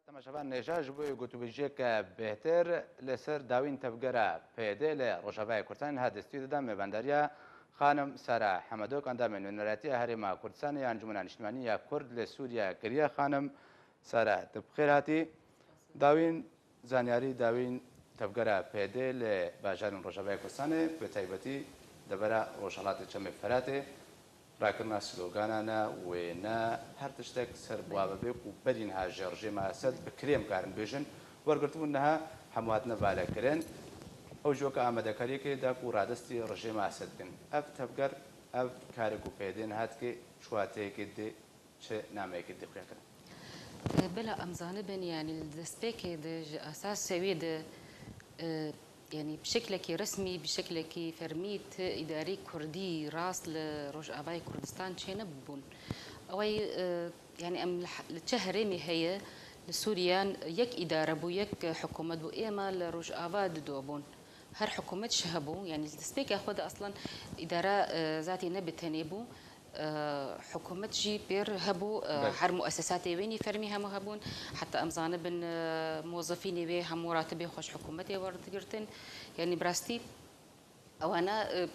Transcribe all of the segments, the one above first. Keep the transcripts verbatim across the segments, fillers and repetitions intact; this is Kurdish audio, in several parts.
Temaşevan, nêja ji bo gotûbêjiyeke bêhtir li ser dawîn tevgera P Y D li Rojavayê Kurdistanê niha di stûdyoyê de mêvandariya xanim Sara Hemedok, endamê Nûneratiya Herêma Kurdistanê ya Encûmena Niştimanî ya Kurd li Sûriye kiriye. Xanim Sara, tu bi xêr hatî. Dawîn zanyarî, dawîn tevgera P Y D li bajarên Rojavayê Kurdistanê, bi taybetî devera Rojhilatê Çemê Feratê, rakirina sloganane, wêne, her tiştek ser bi wa bibe ku berî niha ji rejêma Esed bi kirêm karin bêjin, wergirtibûn niha hemû hatine valekirin. Ew jî weke amadekariyekê da ku radestî rejêma Esed bikin. Ev tevger, ev karê ku P Y D niha dike, çi wateyekê dê, çi nameyekê dê xuya kirin? Bela em zanibin, yanî li destpêkê de ji esasê wê de, e, yanî bi şeklekî resmî, bi şeklekî fermî ti îdarî kurdî rast li Rojavayê Kurdistan çênebûbûn. Ew ê, e, yanî em li he-, li çi herêmê heye, li Sûriyan yek îdare bû, yek hikûmet bû. Êma li Rojava dido bûn. Her hikûmet ji hebû, yanî li destpêka xwe de aslan îdara, e, zatî ne bi tenê bû. E, hikûmet jî pêr hebû, e, Belê. Her muesesatê wênî fermî hemû hebûn. Heta em zanibin, e, mozefînê wê hemû ratibê xwe ji hikûmetê werdigirtin. Yanî bi rastî ewana, e,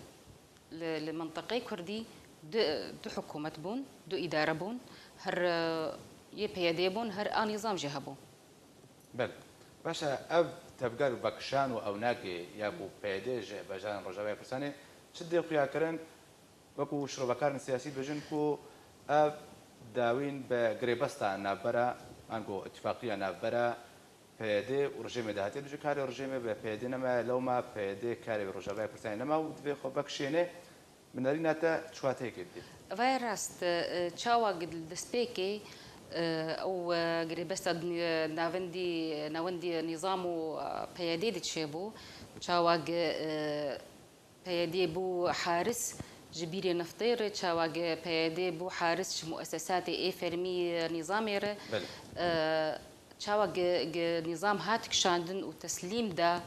li, li mintiqê kurdî du, du hikûmet bûn, du îdare bûn. Her, e, yê P Y D bûn, her a nîzam jî hebû. Belê. Baş e, ev tevger vekişan û ewnakê ya ku P Y D ji bajarên Rojavayê Kurdistanê çi dê xuya kirin, wekû şirovekarên siyasî dibêjin ku ev dawîn bi girêbesta navbera, ango îtifaqiya navbera P Y D û rejêmê de hatiye. Dibêje karê rejêmê bi P Y D nemaye, lewma P Y D karê wê Rojavayê Kurdistanê nema û divê xwe vekişêne. Bi nerîna te çi wateyekê didî? Ev e rast, e, çawa gi-, li destpêkê, e, ew, e, girêbesta di, e, navendî, navendî nîzam û, e, P Y D de çêbû, çawa gi, e, P Y D bû haris ji bîrê niftê re, çawa gi P Y D bû haris ji muesesatê ê fermî, e, nîzamê re, Belê. E, çawa gi, gi nîzam hat kişandin û teslîm da,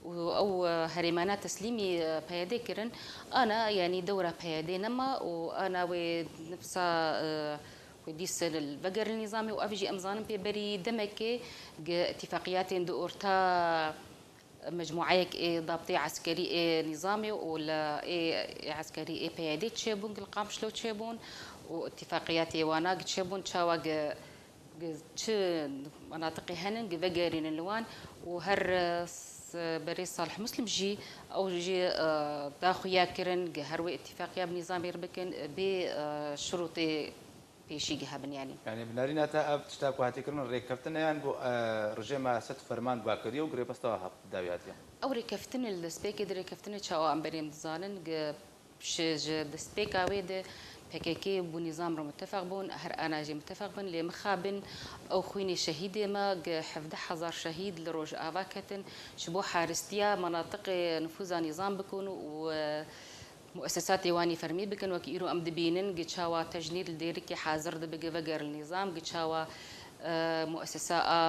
û ew, e, herêmana teslîmî, e, P Y D kirin, ana, yanî dewra P Y D nema û ana wê nifsa, e, wê dîs li vegerin nîzamê û ev jî em zanin pê berî demekê gi îtîfaqiyatên di orta mecmûeyek ê dabtê eskerî ê nîzamê û li ê, ê eskerî ê P Y D çêbûn, gi li Qamişlo çêbûn û îtîfaqiyatê wana gi çêbûn, çawa gi Gi çi menatiqê henin, gi vegerînin li wan û her, e, s-, berê Salih Muslim jî ew jî, e, da xuya kirin, gi her wê îtîfaqiya bi nîzamê re bikin, e, bê, e, şirûtê pêşî gi hebin, yanî. Yanî bi nerîna te ev tişta ku hatiye kirin rêkeftin e yan ku, e, rejêma Esed ferman guha kiriye û girêbesta hat dawî hatiye? Ew rêkeftin e, li destpêkê di rêkeftinê çawa em berê em dizanin, gi Ji, ji destpêka wê de P K K bû nîzam re mitefeq bûn, her ana jî mitefeq bin, lê mixabin ew xwînê şehîdê me, gi hevdeh hezar şehîd li Rojava ketin, ji bo haristiya menatiqê nifûza nîzam bikin û, e, muesesatê wanî fermî bikin. Wekî îro em dibînin, gi çawa tecnîd li Dêrikê hazir dibe, gi veger li nîzam, gi çawa, e, muesesa a,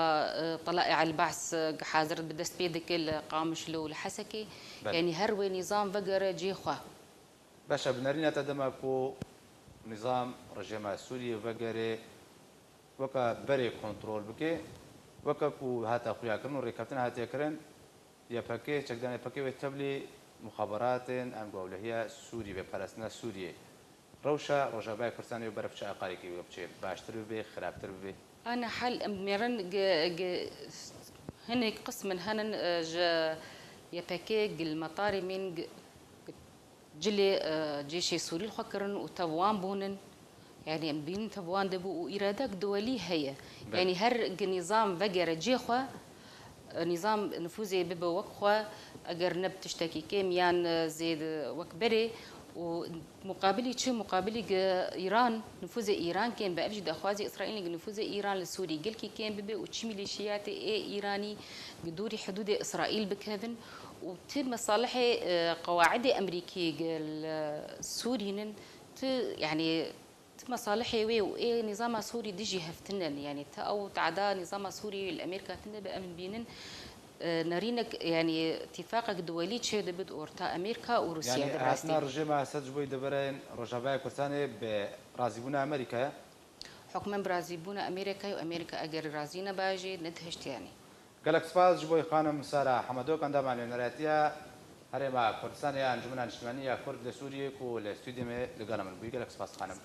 e, Telaî El Ba's, e, gi hazir dibe, dest pê dike li Qamişlo û li Hesekê. Belê. Yanî her wê nîzam vegere cihê xwe. Baş e, bi nerîna te dema ku nîzam, rejêma Sûriyê vegere weke berê kontrol bike, weke ku hate xuyakirin û rêkeftin hatiye kirin, Y P G, çekdanê Y P G wê tevlî muxaberatên ango ewlehiya Sûrî be, parastina Sûriyê. Rewşa Rojavayê Kurdistanê wê berf çi aqarîkî wê biçe? Baştir bibe, xirabtir bibe? Ana hal em dimêrin gi, gi hinek qismin henin, e, ji Y P G gil metarî min gi, gi cilê, e, cêşê Sûrî li xwe kirin û tev wan bûnin. Yanî em bînin tev wan de bû û îradek duwelî heye. Belê. Yanî her gi nîzam vegere cê xwe, e, nîzam nifûzê bibe wek xwe, eger ne bi tiştekî kêm yan, e, zêde wek berê û muqabilî çi? Muqabilî gi Îran, nifûzê Îran kêm be, ev jî daxwazê Îsraîlê gi nifûzê Îran li Sûrî gelkî kêm bibe û çi mîlîşiyatê ê Îranî gi dûrî hidûdê Îsraîl bikevin û ti mesalihê, e, qewaidê Emerîkî gi li Sûrî nin, ti, yanî, ti mesalihê wê û ê nîzama Sûrî dijî hev tune ne. Yanî ti ew teada nîzama Sûrî li Amerîka tune be, em bînin, e, nerînek, yanî tîfaqek duwelî çê dibe di orta Amerîka û Rûsya. Yanî de bi rastî hatina rejêma Esed ji bo deverên Rojavayê Kurdistanê bi razîbûna Amerîka ye? Hukmen bi razîbûna Amerîkayê û Amerîka eger razî neba jî nedihiştiyanî. Gelek spas ji bo xanim Sara Hemedok, endama nûneratiya Herêma Kurdistanê ya Encûmena Niştimanî ya Kurd li Sûriyê ku li stûdiyê me li gela min bûyî. Gelek spas xanim.